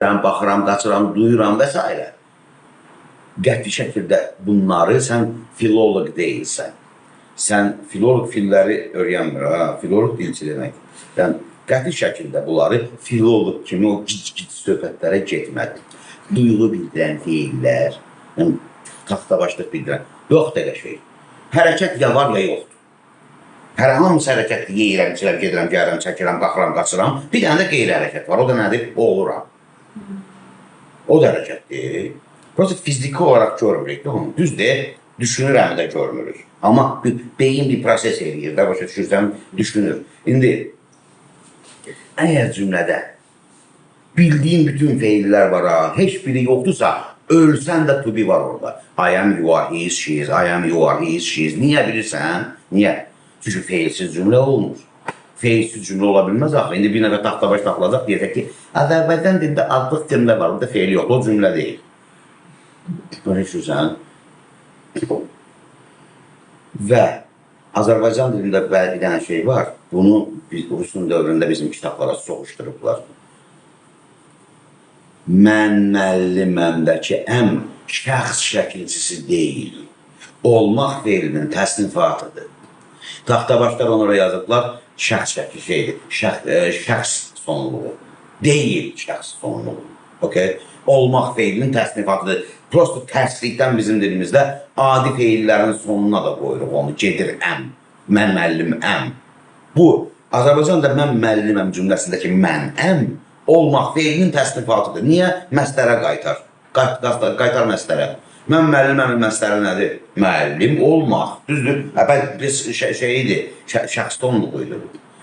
Baxıram, qaçıram, duyuram və s. Qəti şəkildə bunları sən filoloq deyilsən. Sən filoloq filləri öyrənmir, ha, filoloq dilçi demək. Yəni qəti şəkildə bunları filoloq kimi o gic-gic söhbətlərə getmədi. Duyğu bildirən feillər, yəni taxtabaşlıq bildirən, yoxdur elə şey. Hərəkət ya var, ya yoxdur. Hər hamısı hərəkətdir. Yeyirəm, içirəm, gedirəm, gəlirəm, çəkirəm, qalxıram, qaçıram. Bir dənə də qeyri hərəkət var. O da nədir? Oluram. O da hərəkətdir. Prosta fiziki olaraq görmürük də onu. Düzdür, düşünürəm də görmürük. Amma bir, beyin bir proses eləyir də, başa düşürsən, düşünür. İndi əgər cümlədə bildiyin bütün feillər var ha, heç biri yoxdursa, ölsən də to be var orada. I am, you are, he is, she is, I am, you are, he is, she is. Niyə bilirsən? Niyə? Çünki feilsiz cümlə olmur. Feilsiz cümlə ola bilməz axı. İndi bir nəfər taxtabaş taxılacaq, deyəcək ki, Azərbaycan dilində adlıq cümlə var, orada feil yoxdur, o cümlə deyil. Başa düşürsən? Və Azərbaycan dilində bir dənə şey var. Bunu biz Rusun dövründə bizim kitablara soxuşdurublar. Mən müəlliməmdəki əm şəxs şəkilçisi deyil. Olmaq feilinin təsnifatıdır. Taxtabaşlar onlara yazıblar, şəxs şəkli şeydir. Şəxs sonluğu. Deyil şəxs sonluğu. Okay? Olmaq feilinin təsnifatıdır. Prosta tərslikdən bizim dilimizdə adi feillərin sonuna da qoyuruq onu. Gedir əm. Mən müəlliməm. Bu Azərbaycanda mən müəlliməm cümləsindəki mənəm olmaq feilinin təsnifatıdır. Niyə? Məstərə qaytar. Qaytar məstərə. Mən müəlliməmin məstəri nədir? Müəllim olmaq. Düzdür? Hə, biz şey idi, şəxs sonluğu idi.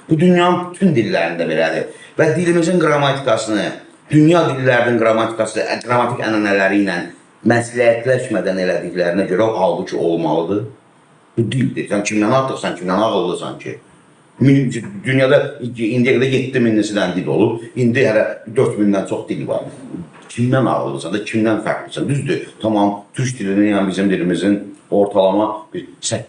Bu dünyanın bütün dillərində belədir. Və dilimizin qrammatikasını, dünya dillərinin qrammatikası, qrammatik ənənələri ilə məsləhətləşmədən elədiklərinə görə halbuki olmalıdır. Bu dildir. Sən kimdən artıqsan, kimdən ağıllısan ki? Dünyada indiyə qədər 7000 dənə dil olub. İndi hələ 4000-dən çox dil var. Kimdən ağıllısan da, kimdən fərqlisən? Düzdür. Tamam, türk dilinin, yəni bizim dilimizin ortalama bir 8